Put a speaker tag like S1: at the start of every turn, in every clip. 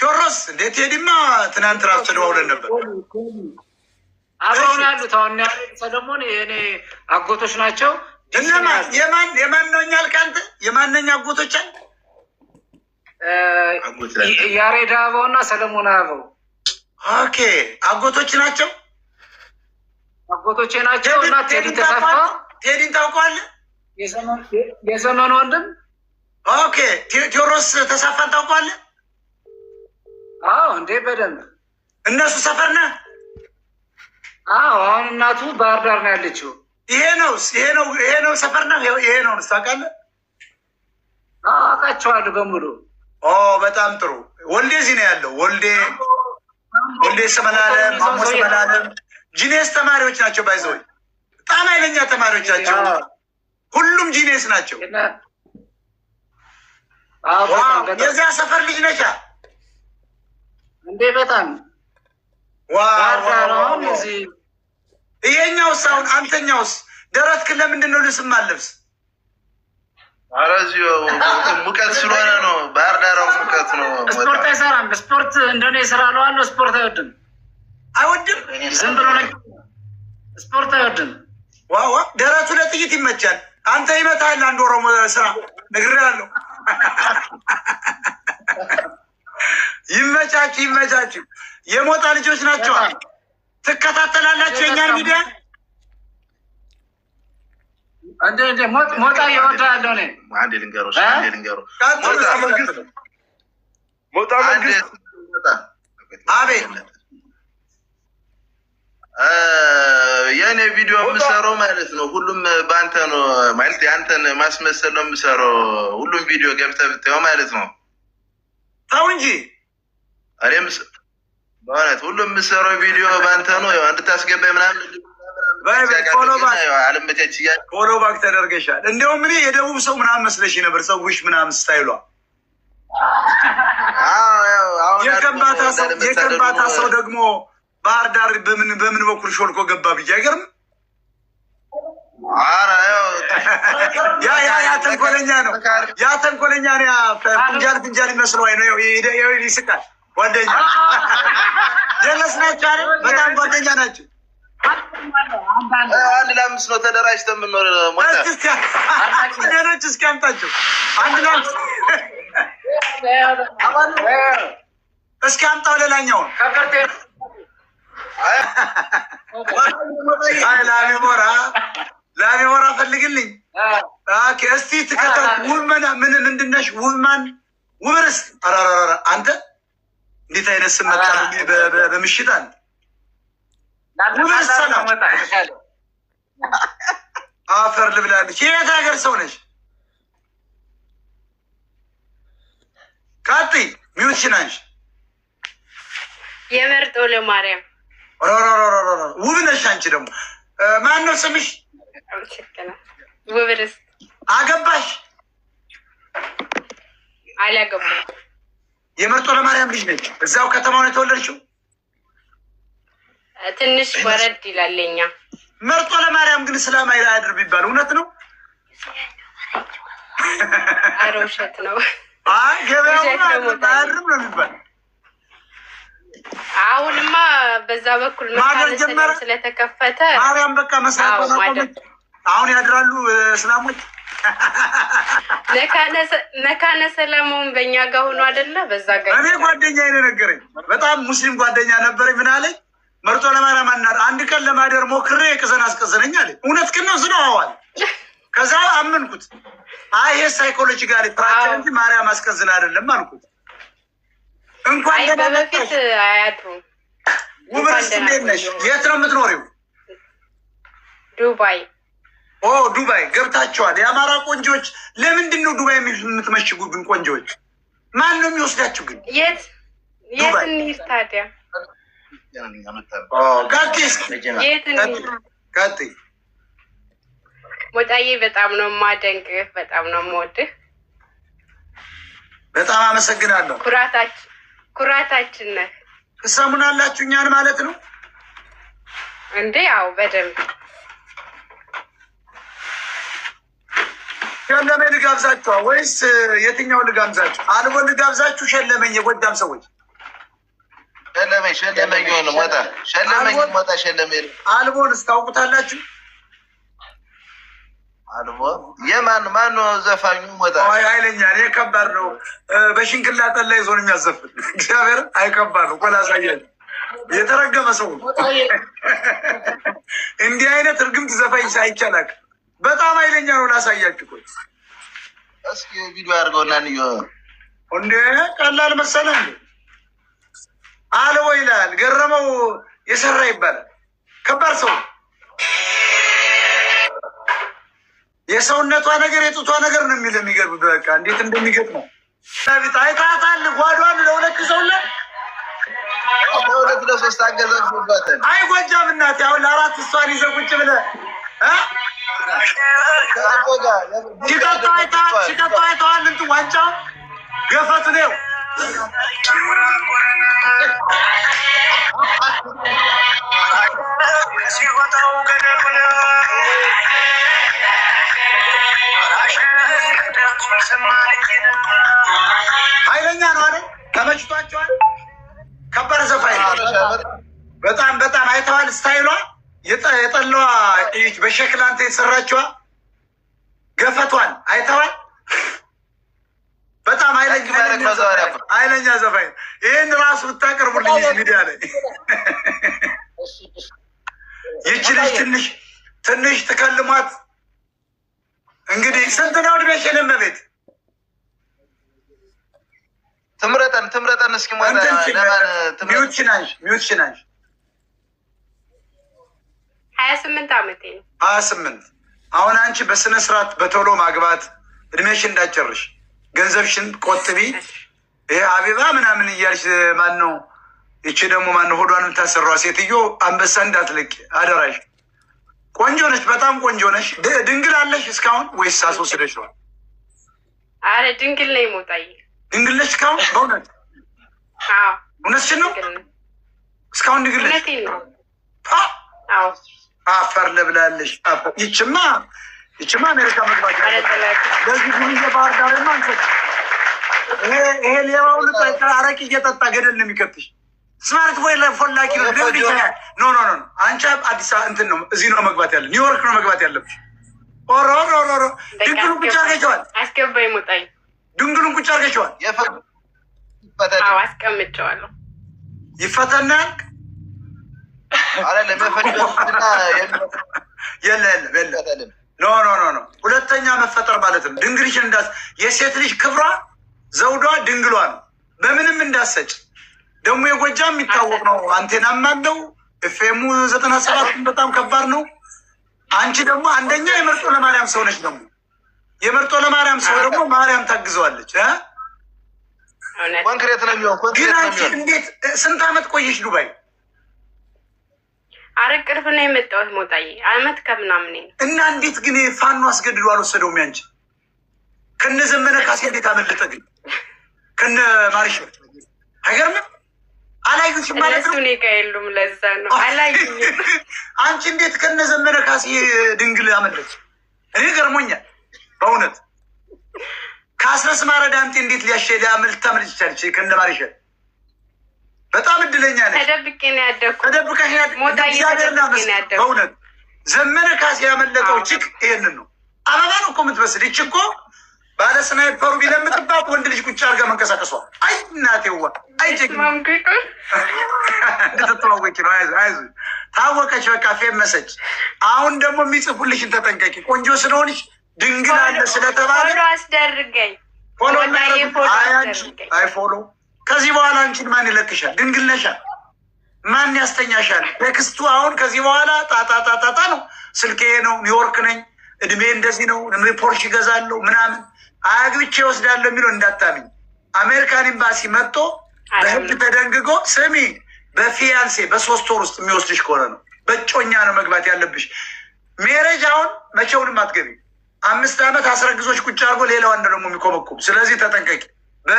S1: ቴዎድሮስ እንዴ? ቴዲማ ትናንት ራሱ ተደዋውለን ነበር።
S2: አብረው ነው ያሉት። አሁን ያሬድ ሰለሞን የእኔ አጎቶች ናቸው።
S1: እነማን? የማን ነው አልክ አንተ? የማነኛ አጎቶች አልክ?
S2: ያሬድ አበባው እና ሰለሞን አበባው።
S1: Okay፣ አጎቶች ናቸው።
S2: አጎቶቼ ናቸው። እና ቴዲ ተሰፋ።
S1: ቴዲን ታውቀዋለህ?
S2: የዘመኑ ወንድም።
S1: Okay፣ ቴዎድሮስ ተሰፋን ታውቀዋለህ?
S2: አዎ እንዴ፣ በደንብ።
S1: እነሱ ሰፈር ነህ?
S2: አዎ፣ አሁን እናቱ ባህር ዳር ነው ያለችው።
S1: ይሄ ነው ይሄ ነው ይሄ ነው ሰፈር ነህ? ይሄ ነው ታውቃለህ?
S2: አዎ፣ አውቃቸዋለሁ በሙሉ።
S1: ኦ፣ በጣም ጥሩ። ወልዴ እዚህ ነው ያለው። ወልዴ ስመላለም፣ ማሞ ስመላለም genius ተማሪዎች ናቸው። By the way በጣም ኃይለኛ ተማሪዎች ናቸው። ሁሉም genius ናቸው። የዚያ ሰፈር ልጅ ነቻ።
S2: እንዴ በጣም።
S1: ይሄኛውስ አሁን አንተኛውስ ደረትክን ለምንድን ነው ልብስ የማትለብስ?
S3: ኧረ እዚሁ ሙቀት ስለሆነ ነው። ባህር ዳር ሙቀት ነው።
S2: ስፖርት አይሰራም። ስፖርት እንደኔ ስራ ለዋለሁ። ስፖርት አይወድም።
S1: አይወድም።
S2: ዝም ብሎ ስፖርት አይወድም።
S1: ዋዋ፣ ደረቱ ለጥይት ይመቻል። አንተ ይመታል። አንድ ኦሮሞ ስራ ነግሬሃለሁ። ይመቻችሁ፣ ይመቻችሁ። የሞጣ ልጆች ናቸው። ትከታተላላችሁ የእኛን ሚዲያ?
S2: ሞጣ እወድሃለሁ እኔ።
S3: አንዴ ልንገረው፣ አንዴ ልንገረው።
S4: ሞጣ መንግስት።
S1: አቤት።
S3: የእኔ ቪዲዮ የምሰራው ማለት ነው፣ ሁሉም በአንተ ነው ማለት የአንተን ማስመሰል ነው የምሰራው። ሁሉም ቪዲዮ ገብተህ ብታየው ማለት ነው።
S1: ተው እንጂ።
S3: እኔም በእውነት ሁሉም የምሰራው ቪዲዮ በአንተ ነው። ያው እንድታስገባኝ ምናምን አልመቻች እያለ
S1: Follow back ተደርገሻል። እንዲያውም እኔ የደቡብ ሰው ምናምን መስለሽ ነበር። ፀጉርሽ ምናምን style ሏ የከምባታ ሰው ደግሞ ባህር ዳር በምን በኩል ሾልኮ ገባ ብዬ አይገርም። ያ ያ ያ ተንኮለኛ ነው። ያ ተንኮለኛ ነው። ያ ፍንጃል ፍንጃል ይመስለው አይ ነው ይስቃል። ጓደኛ ጀለስ ናቸው አይደል? በጣም ጓደኛ ናቸው።
S3: 1 ለ5 ነው ተደራጅተን የምንኖር።
S1: ሌሎች እስኪ አምጣቸው። 1 ለ5 እስኪ አምጣው ሌላኛውን። አይ ላሚሞራ ላሚሞራ ፈልግልኝ። እስቲ ትከታል። ውብመና ምን ምንድን ነሽ? ውብማን ውብርስ አራራራ አንተ እንዴት አይነት ስም መጣ በምሽት አለ። ውብርስ ሰላም አፈር ልብላለች። የት ሀገር ሰው ነሽ? ቀጥይ። Mute ሽን አንሺ።
S5: የመርጦ ለማርያም።
S1: ውብ ነሽ አንቺ ደግሞ። ማን ነው ስምሽ?
S5: ውብርስ።
S1: አገባሽ?
S5: አላገባም።
S1: የመርጦ ለማርያም ልጅ ነች። እዛው ከተማው ነው የተወለድሽው?
S5: ትንሽ ወረድ ይላል የኛ።
S1: መርጦ ለማርያም ግን እስላም አያድር ቢባል እውነት ነው?
S5: ኧረ ውሸት ነው።
S1: አይ ገበያው አያድርም ነው የሚባል።
S5: አሁንማ በዛ በኩል
S1: ማደር
S5: መካነ
S1: ጀመረ?
S5: ሰላም ስለተከፈተ
S1: ማርያም በቃ መስራት
S5: አዎ፣
S1: አቆመች። አሁን ያድራሉ እስላሞች።
S5: መካነ ሰላሙን በእኛ ጋር ሆኖ አይደለ? በዛ ጋር
S1: እኔ ጓደኛ ነገረኝ። በጣም ሙስሊም ጓደኛ ነበረኝ። ምን አለኝ? መርጦ ለማርያም አናር አንድ ቀን ለማደር ሞክሬ የቅዘን አስቀዘነኝ አለኝ። እውነት ግን ነው ስነዋዋል። ከዛ አመንኩት። አይ ይሄ psychological ፍራቻ እንጂ ማርያም አስቀዝን አይደለም አልኩት። እንኳን
S5: አይ
S1: ደህና
S5: በበፊት
S1: መጣሽ
S5: አያድሩም።
S1: ውብርስ፣ እንዴት ነሽ? የት ነው የምትኖሪው?
S5: ዱባይ።
S1: ኦ፣ ዱባይ ገብታችኋል። የአማራ ቆንጆች ለምንድን ነው ዱባይ የምትመሽጉብን? ቆንጆች ማን ነው የሚወስዳችሁ ግን?
S5: የት የት
S1: ዱባይ።
S5: እንሂድ ታዲያ?
S1: ቀጥይ እስኪ።
S5: የት እንሂድ?
S1: ቀጥይ።
S5: ሞጣዬ በጣም ነው የማደንቅህ፣ በጣም ነው የምወድህ።
S1: በጣም አመሰግናለሁ።
S5: ኩራታችን ነህ።
S1: ትሰሙናላችሁ እኛን ማለት ነው።
S5: እንዴ? ያው በደንብ።
S1: ሸለመኝ ልጋብዛችኋ ወይስ የትኛው ልጋብዛችሁ? አልቦ ልጋብዛችሁ? ሸለመኝ የጎጃም ሰዎች።
S3: ሸለመኝ ሸለመኝ ሆነ ሞጣ ሸለመኝ ሞጣ ሸለመኝ።
S1: አልቦንስ ታውቁታላችሁ?
S3: አልቦ የማን ማን ነው ዘፋኙ? ሞጣ
S1: ኃይለኛ እኔ ከባድ ነው። በሽንክላ ጠላ ይዞ ነው የሚያዘፍን። እግዚአብሔር አይ ከባድ ነው። ቆይ ላሳያችሁ። የተረገመ ሰው ነው። እንዲህ አይነት እርግምት ዘፋኝ ሳይቻላክ በጣም ኃይለኛ ነው። ላሳያችሁ። ቆይ
S3: እስኪ ቪዲዮ አድርገውና እንየው።
S1: እንዴ ቀላል መሰለህ እንዴ? አልቦ ይላል። ገረመው የሰራ ይባላል። ከባድ ሰው ነው። የሰውነቷ ነገር የጡቷ ነገር ነው የሚል የሚገርም በቃ እንዴት እንደሚገጥመው ዳዊት አይታታል። ጓዷን ለሁለት ሰውለት
S3: ለሁለት ለሶስት አገዛዝባታል።
S1: አይ ጎጃም እናቴ አሁን ለአራት እሷን ይዘህ ቁጭ ብለህ እ ሲጠጡ አይተሃል፣ ሲጠጡ አይተሃል። እንትን ዋንጫው ገፈቱ ነው። ኃይለኛ ነው አይደል? ተመችቷቸዋል። ከባድ ዘፋኝ ነው። በጣም በጣም አይተዋል። ስታይሏ የጠላዋ ይህች በሸክላ እንትን የተሰራችዋ ገፈቷን አይተዋል። በጣም ኃይለኛ ዘፋኝ ነው። ይህን ራሱ ብታቀርቡልኝ ሚዲያ ላይ ይቺ ልጅ ትንሽ ትንሽ ትከልሟት። እንግዲህ ስንት ነው እድሜሽ? የለም ቤት
S3: ትምረጠን ትምረጠን እስኪ ሞጣ ለማን ትምረጥ?
S1: mute ሽን አንሺ፣ mute ሽን አንሺ።
S5: 28 አመቴ ነው።
S1: 28። አሁን አንቺ በስነ ስርዓት በቶሎ ማግባት እድሜሽን እንዳጨርሽ ገንዘብሽን ቆጥቢ። ይሄ አቢባ ምናምን እያልሽ ማን ነው ይቺ ደግሞ ማን ነው ሆዷን የምታሰሯ ሴትዮ አንበሳ እንዳትለቂ አደራሽ። ቆንጆ ነሽ፣ በጣም ቆንጆ ነሽ። ድንግል አለሽ እስካሁን ወይስ አስወስደሽዋል?
S5: አረ ድንግል ነኝ ሞጣዬ።
S1: ድንግል ነሽ እስካሁን? በእውነት
S5: አዎ
S1: እውነትሽን ነው?
S5: ድንግል ነኝ።
S1: እስካሁን ድንግል ነሽ?
S5: እውነቴን ነው።
S1: አ!
S5: አዎ
S1: አፈር ልብላለሽ። አፈር ይችማ ይችማ አሜሪካ መግባት
S5: አረ
S1: ያለባት
S5: ጠላት
S1: ለዚህ ጉብዬ ባህር ዳርማ አንሰጥ። ይሄ ሌባ ሁሉ አረቂ እየጠጣ ገደል ነው የሚከትሽ። smart boy ለፎላኪ ነው። ለምን ይችላል? no no no፣ አንቺ አዲስ አበባ እንትን ነው እዚህ ነው መግባት ያለ ኒውዮርክ ነው መግባት ያለብሽ። ኦሮ ኦሮ ኦሮ
S5: በቃ
S1: ድንግሉን ቁጭ አድርገሽዋል።
S5: አስገባኝ ሞጣዬ።
S1: ድንግሉን ቁጭ አድርገሽዋል።
S3: የፈ-
S5: አዎ አስቀምጨዋለሁ።
S1: ይፈተናል።
S3: አይደለም የፈጀና
S1: የለ የለም የለም። no no no no፣ ሁለተኛ መፈጠር ማለት ነው። ድንግልሽን እንዳስ የሴት ልጅ ክብሯ ዘውዷ ድንግሏ ነው። በምንም እንዳሰጭ ደግሞ የጎጃም የሚታወቅ ነው። አንቴናም አለው ኤፍኤሙ 97 በጣም ከባድ ነው። አንቺ ደግሞ አንደኛ የመርጦ ለማርያም ሰው ነች። ደግሞ የመርጦ ለማርያም ሰው ደግሞ ማርያም ታግዘዋለች እ
S5: እውነት
S3: ኮንክሬት ነው የሚሆን
S1: ግን
S3: ኮንክሬት ነው
S1: አንቺ
S3: የሚሆን።
S1: እንዴት ስንት ዓመት ቆየሽ ዱባይ?
S5: አረ ቅርብ ነው የመጣሁት ሞጣዬ፣ አመት ከምናምን ነው።
S1: እና እንዴት ግን ፋኖ አስገድዶ አልወሰደውም? ያንቺ ከነ ዘመነ ካሴ እንዴት አመለጠ ግን? ከነ ማርሽ አይገርምም? አላዩሽም ማለት
S5: እነሱ
S1: ነው።
S5: እኔ ጋ የሉም፣ ለዛ ነው አላዩኝም።
S1: አንቺ እንዴት ከነ ዘመነ ካሴ ድንግል አመለጥሽ? እኔ ገርሞኛል በእውነት። ከአስረስ ማረ ዳምጤ እንዴት ሊያሸ ሊያመልጥ ታመልጥ ይቻለች ከነ ማርሽ? በጣም እድለኛ ነች።
S5: ተደብቄ ነው ያደግኩት።
S1: ተደብቀሽ
S5: ሞጣዬ
S1: እግዚአብሔር
S5: ተደብቄ ነው
S1: እናመስግን።
S5: ያደግኩት።
S1: በእውነት ዘመነ ካሴ ያመለጠው
S5: አዎ።
S1: chick ይሄንን ነው። አበባ ነው እኮ የምትመስል ይች እኮ ባለ sniper ኡ ቢለምጥባት ወንድ ልጅ ቁጭ አድርጋ መንቀሳቀሷ። አይ እናቴዋ፣ አይ ጀግና
S5: ማምኩ
S1: እንደተተዋወቂ ነው። አይዞህ አይዞህ፣ ታወቀች፣ በቃ ፌመሰች። አሁን ደግሞ የሚጽፉልሽን ተጠንቀቂ። ቆንጆ ስለሆንሽ ድንግል አለ ስለተባለ
S5: follow አስደርገኝ።
S1: follow
S5: ሞጣዬ
S1: የሚያደርጉት
S5: follow
S1: አይ አንቺ
S5: አስደርገኝ።
S1: አይ follow ከዚህ በኋላ አንቺን ማን ይለቅሻል? ድንግል ነሻ። ማን ያስተኛሻል? text ኡ አሁን ከዚህ በኋላ ጣጣጣጣጣ ነው። ስልኬ ነው፣ ኒውዮርክ ነኝ፣ እድሜ እንደዚህ ነው፣ ፖርሽ እገዛለሁ ምናምን አግብቼ እወስዳለሁ የሚለው እንዳታምኝ። አሜሪካን ኤምባሲ መጥቶ በህግ ተደንግጎ ስሚ፣ በ fiancé በ3 ወር ውስጥ የሚወስድሽ ከሆነ ነው። በእጮኛ ነው መግባት ያለብሽ። marriage አሁን መቼውንም አትገቢ። 5 ዓመት አስረግዞች ቁጭ አድርጎ ሌላ ወንድ ደግሞ የሚኮመኩም። ስለዚህ ተጠንቀቂ። በ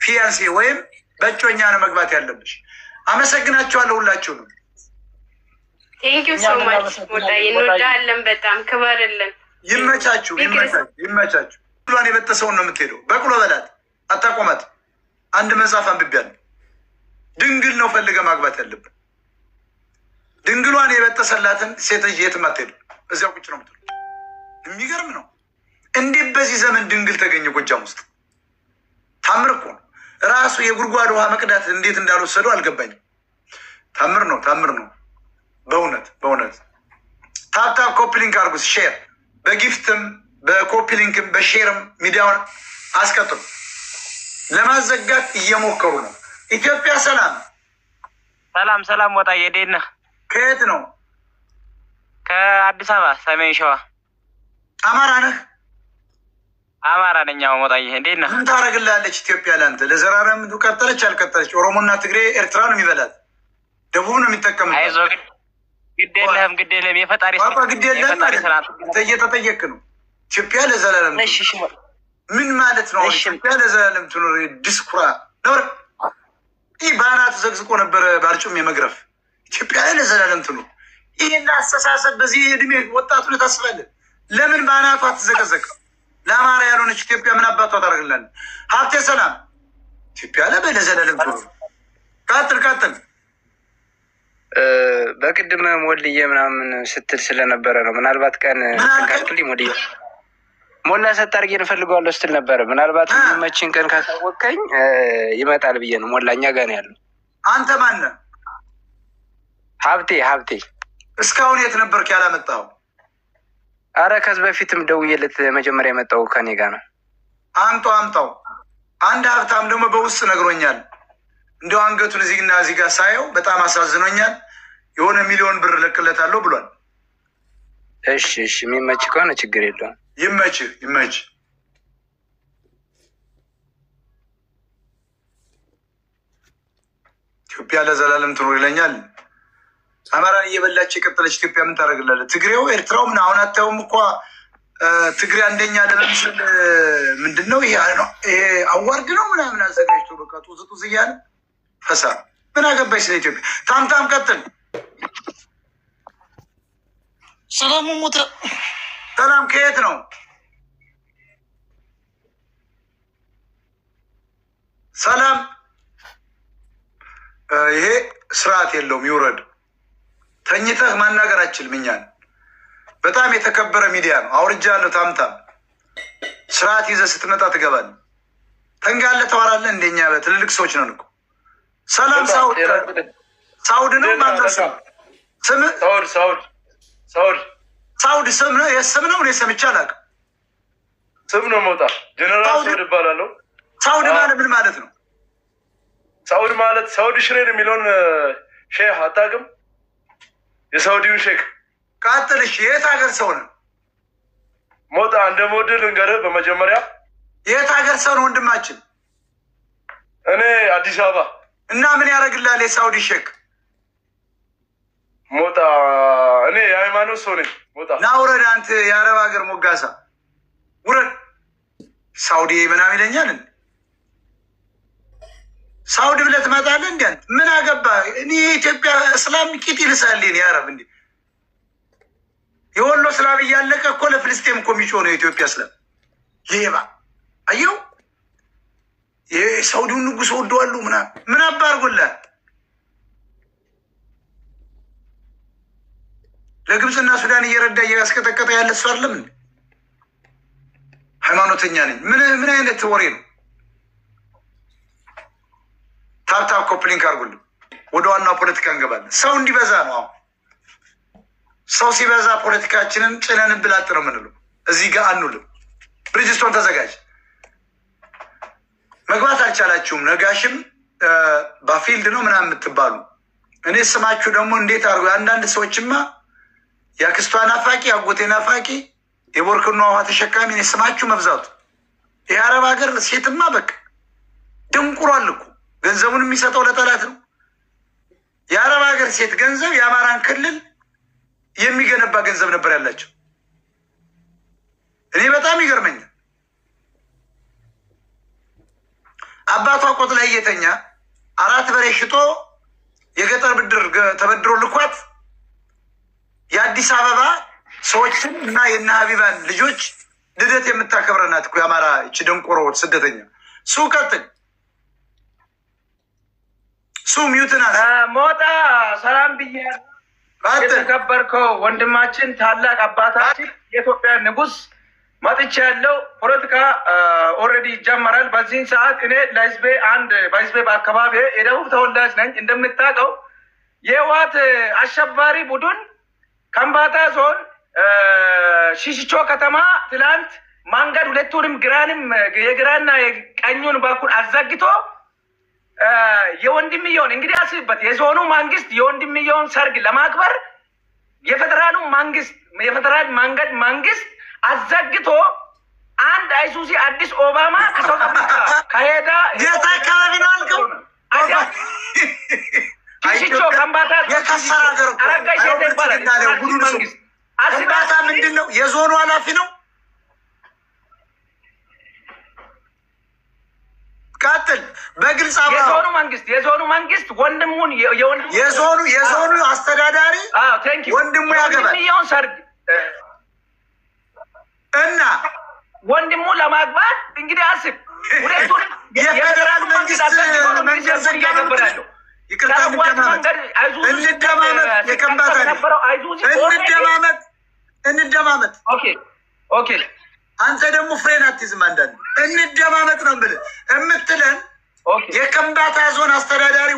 S1: fiancé ወይም በእጮኛ ነው መግባት ያለብሽ። አመሰግናችኋለሁ ሁላችሁንም።
S5: Thank you so much ሞጣዬ፣ እንወዳለን በጣም ክበርልን።
S1: ይመቻችሁ፣ ይመቻችሁ፣ ይመቻችሁ። በቅሏን የበጠሰውን ነው የምትሄደው። በቅሎ በላት አታቆማት። አንድ መጽሐፍ አንብቤያለሁ። ድንግል ነው ፈልገህ ማግባት ያለብን። ድንግሏን የበጠሰላትን ሴት ልጅ የትም አትሄድም፣ እዚያው ቁጭ ነው የምትለው። የሚገርም ነው። እንዴት በዚህ ዘመን ድንግል ተገኘ ጎጃም ውስጥ? ታምር እኮ ነው። ራሱ የጉድጓድ ውሃ መቅዳት እንዴት እንዳልወሰዱ አልገባኝም። ታምር ነው፣ ታምር ነው። በእውነት በእውነት። ታፕታፕ ኮፕሊንክ አድርጉት፣ ሼር በጊፍትም በኮፕሊንክም በሼርም ሚዲያውን አስቀጥሉ። ለማዘጋት እየሞከሩ ነው። ኢትዮጵያ ሰላም።
S4: ሰላም ሰላም፣ ሞጣዬ እንዴት ነህ?
S1: ከየት ነው?
S4: ከአዲስ አበባ ሰሜን ሸዋ።
S1: አማራ ነህ?
S4: አማራ ነኝ። አዎ ሞጣዬ እንዴት ነህ?
S1: ምን ታደርግልሃለች ኢትዮጵያ ለአንተ? ለዘላለም ቀጠለች አልቀጠለች፣ ኦሮሞና ትግሬ ኤርትራ ነው የሚበላት፣ ደቡብ ነው የሚጠቀምበት።
S4: አይዞህ፣ ግድ የለህም፣ ግድ የለህም። የፈጣሪ
S1: ቋንቋ ግድ የለህም
S4: የፈጣሪ ስራ።
S1: አንተ እየተጠየቅክ ነው። ኢትዮጵያ ለዘላለም
S4: እሺ እሺ
S1: ምን ማለት ነው?
S4: እሺ።
S1: ኢትዮጵያ ለዘላለም ትኖር ድስኩራ ነበር። ይህ በአናቱ ዘግዝቆ ነበረ ባርጩም የመግረፍ። ኢትዮጵያ ለዘላለም ትኖር። ይህን አስተሳሰብ በዚህ እድሜ ወጣቱ ታስባለህ? ለምን በአናቱ አትዘቀዘቅም? ለአማራ ያልሆነች ኢትዮጵያ ምን አባቷ ታደርግላለህ? ሀብቴ ሰላም። ኢትዮጵያ ለዘላለም ትኖር። ቀጥል ቀጥል።
S6: በቅድመ ሞልዬ ምናምን ስትል ስለነበረ ነው። ምናልባት ቀን
S1: ምን አልከኝ?
S6: ካልክልኝ ሞልዬ ሞላ ሰጥ አድርጌ እንፈልገዋለሁ ስትል ነበረ። ምናልባት የሚመችን ቀን ካሳወቅከኝ ይመጣል ብዬ ነው። ሞላ እኛ ጋር ነው ያለው።
S1: አንተ ማነህ?
S6: ሀብቴ ሀብቴ።
S1: እስካሁን የት ነበርክ ያላመጣኸው?
S6: አረ ከዚህ በፊትም ደውዬለት መጀመሪያ የመጣው ከኔ ጋር ነው።
S1: አምጣው አምጣው። አንድ ሀብታም ደግሞ በውስጥ ነግሮኛል። እንዲያው አንገቱን እዚህና እዚህ ጋር ሳየው በጣም አሳዝኖኛል። የሆነ ሚሊዮን ብር እለቅለታለሁ ብሏል።
S6: እሺ እሺ፣ የሚመች ከሆነ ችግር የለውም።
S1: ይመችህ ይመችህ። ኢትዮጵያ ለዘላለም ትኖር ይለኛል። አማራን እየበላች የቀጠለች ኢትዮጵያ ምን ታደርግላለህ? ትግሬው ኤርትራው ምን አሁን አታየውም እኮ ትግሬ አንደኛ ለመምሰል ምንድን ነው ይሄ award ነው ምናምን አዘጋጅቶ በቃ ጡዝ ጡዝ እያለ ፈሳ። ምን አገባች ስለ ኢትዮጵያ? ታምታም ቀጥል።
S7: ሰላሙ ሞተ።
S1: ሰላም ከየት ነው? ሰላም ይሄ ስርዓት የለውም፣ ይውረድ። ተኝተህ ማናገር አችልም። እኛን በጣም የተከበረ ሚዲያ ነው። አውርጃለሁ። ታምታም ስርዓት ይዘህ ስትመጣ ትገባለህ። ተንጋለህ ታወራለህ። እንደኛ ትልልቅ ሰዎች ነን እኮ። ሰላም ሳውድ ሳውድ ነው ማነው ስም? ስም
S8: ሳውድ ሳውድ ሳውድ
S1: ሳውድ ስም ነው? የስም ነው? እኔ ሰምቼ አላውቅም።
S8: ስም ነው ሞጣ። ጀነራል ሳውድ እባላለሁ።
S1: ሳውድ ማለት ምን ማለት ነው?
S8: ሳውድ ማለት ሳውዲ ሽሬን የሚለውን ሼህ አታውቅም? የሳውዲውን ሼክ።
S1: ቀጥል። እሺ የት ሀገር ሰው ነው?
S8: ሞጣ እንደምወድህ ልንገርህ በመጀመሪያ።
S1: የት ሀገር ሰው ነው ወንድማችን?
S8: እኔ አዲስ አበባ።
S1: እና ምን ያደርግልሃል የሳውዲ ሼክ?
S8: ሞጣ እኔ የሃይማኖት ሰው ነኝ። ሞጣ
S1: ና ውረድ፣ አንተ የአረብ ሀገር ሞጋሳ ውረድ። ሳውዲ ምናምን ይለኛል። ሳውዲ ብለህ ትመጣለህ እንዲ አንተ ምን አገባህ? እኔ የኢትዮጵያ እስላም ቂጥ ይልሳል። የአረብ እንዲ የወሎ እስላም እያለቀ እኮ ለፍልስጤም እኮ የሚጮህ ነው የኢትዮጵያ እስላም ሌባ። አየው የሳውዲውን ንጉሥ ወደዋሉ ምናምን ምን አባ አድርጎልሃል? ለግብፅና ሱዳን እየረዳ እያስቀጠቀጠ ያለ እሱ አይደለም እንዴ? ሃይማኖተኛ ነኝ። ምን ምን አይነት ወሬ ነው? tap tap copy link አድርጉልን። ወደ ዋናው ፖለቲካ እንገባለን። ሰው እንዲበዛ ነው። አሁን ሰው ሲበዛ ፖለቲካችንን ጭነን ብላጥ ነው የምንለው። እዚህ ጋር አንውልም። ብሪጅስቶን ተዘጋጅ። መግባት አልቻላችሁም። ነጋሽም ባፊልድ ነው ምናምን የምትባሉ እኔ ስማችሁ ደግሞ እንዴት አድርጎ አንዳንድ ሰዎችማ የአክስቷ ናፋቂ፣ የአጎቴ ናፋቂ፣ የቦርክኗ ውሃ ተሸካሚ እኔ ስማችሁ መብዛቱ። የአረብ ሀገር ሴትማ በቃ ደንቁሯል እኮ፣ ገንዘቡን የሚሰጠው ለጠላት ነው። የአረብ ሀገር ሴት ገንዘብ የአማራን ክልል የሚገነባ ገንዘብ ነበር ያላቸው። እኔ በጣም ይገርመኛል። አባቷ ቆጥ ላይ እየተኛ 4 በሬ ሽጦ የገጠር ብድር ተበድሮ ልኳት የአዲስ አበባ ሰዎችን እና የእነ ሀቢባን ልጆች ልደት የምታከብረናት እኮ የአማራ እቺ ደንቆሮ ስደተኛ። ሱ ቀጥል ሱ mute ን
S9: ሞጣ ሰላም ብያለሁ። የተከበርከው ወንድማችን ታላቅ አባታችን የኢትዮጵያ ንጉስ መጥቼ ያለው ፖለቲካ already ይጀመራል። በዚህን ሰዓት እኔ ለህዝቤ አንድ በህዝቤ በአካባቢ የደቡብ ተወላጅ ነኝ። እንደምታውቀው የህወሓት አሸባሪ ቡድን ከምባታ ዞን ሽሽቾ ከተማ ትላንት መንገድ ሁለቱንም ግራንም የግራና የቀኙን በኩል አዘግቶ የወንድምየውን እንግዲህ አስብበት፣ የዞኑ መንግስት የወንድምየውን ሰርግ ለማክበር የፌደራሉ መንግስት የፌደራል መንገድ መንግስት አዘግቶ አንድ አይሱዚ አዲስ ኦባማ ከ South Africa ከሄዳ
S1: የት አካባቢ ነው አልከው?
S9: ሽሽቾ ከምባታ
S1: የከሰረ ሀገር እኮ
S9: አረጋ ሸተ ይባላል። መንግስት
S1: ከምባታ ምንድን ነው? የዞኑ ኃላፊ ነው። ቀጥል። በግልጽ
S9: የዞኑ መንግስት የዞኑ መንግስት ወንድሙን
S1: የዞኑ አስተዳዳሪ ወንድሙ ያገባል
S9: ወንድምየውን ሰርግ
S1: እና
S9: ወንድሙ ለማግባት እንግዲህ አስብ፣ ሁለቱን
S1: የፌደራል መንግስት መንገድ ዘጋ ነው የምትለው? ይቅርታ እንደማመጥ እንደማመጥ የከምባታ እንደማመጥ እንደማመጥ።
S9: Okay okay።
S1: አንተ ደግሞ ፍሬን አትይዝም። አንዳንድ እንደማመጥ ነው የምልህ የምትለን የከምባታ ዞን አስተዳዳሪ